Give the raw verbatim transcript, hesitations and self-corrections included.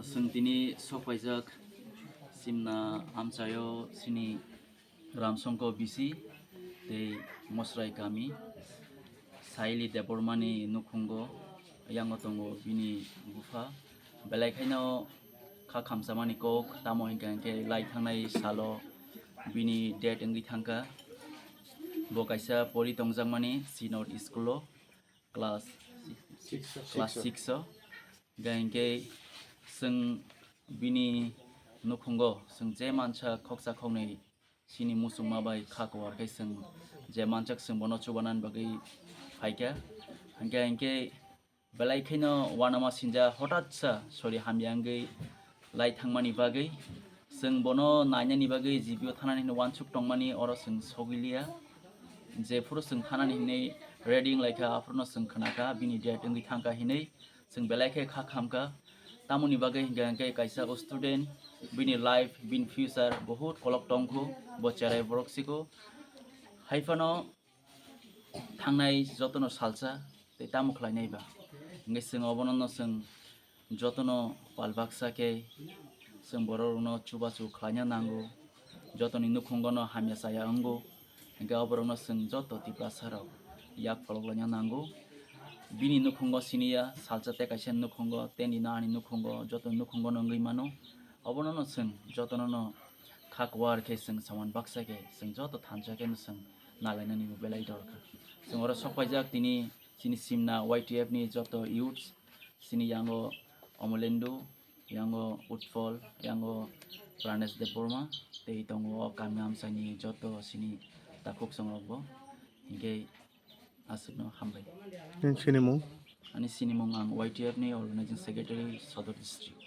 Chwng tini sok paijak Simna amchaio chini Ramsongko bisi tei Mosrai kami Saili Debbarmani nukhungo yango tongo bini bupha. Belai khaino kha khamchamani kok, tamo hinkha hinkhe lai thangnai salo bini death wngwi thangkha. Bo kaisa pori tongjakmani Synod school-o class class six-o. Hinkha hinkhe chwng bini nukhungo chwng je mansa khoksa khoknwi chini muchungma bai kha kuar khe chwng je mansak chwng bono chubanani bagwi phaikha. Hinkha hinkhe belai khaino uanama sinja hotatsa sori hamya wngwi lai thangmani bagwi chwng bono nainani bagwi G B-o thanani hinwi uansuk tongmani oro chwng sogwi liya. Jephuru chwng thanani hinwi ready wnglaikha, aphuru no chwng khnakha bini death wngwi thangkha hinwi. Chwng belai khe kha khamkha. Tamoni bagwi hinkha hinkhe kaisa student, bini life, bini future bahut kolok tongkhu, bo cherai borok sikhu. Haiphano thangnai jotono salsa tei tamo khlainai ba. Hinkhe chwng obono no chwng jotono pal baksa khe chwng borok rokno chubachu khlaina nango. Jotoni nukhungo no hamya chaya wngo. Hinkhe oborokno chwng joto Tiprasa rok yak pholok laina nango. Bini nukhungo siniya salsa tei kaisa nukhungo tei nini ani nukhungo joto nukhungo no wngwi mano. Obono no chwng jotono no kha kuar khe chwng saman baksa khe chwng joto thansa khe no chwng nalainani bo belai dorkar. Chwng oro sok paijak tini chini Simna Y T F ni joto youths, chini yango Omolendu, yango Utpal, yango Pranesh Debbarma, tei tongo o kami amchaini joto chini takhuk songrokbo. Hinkhe aswkno hambai. Nini sinimung? Ani sinimung ang Y T F ni organizing secretary Sodor district.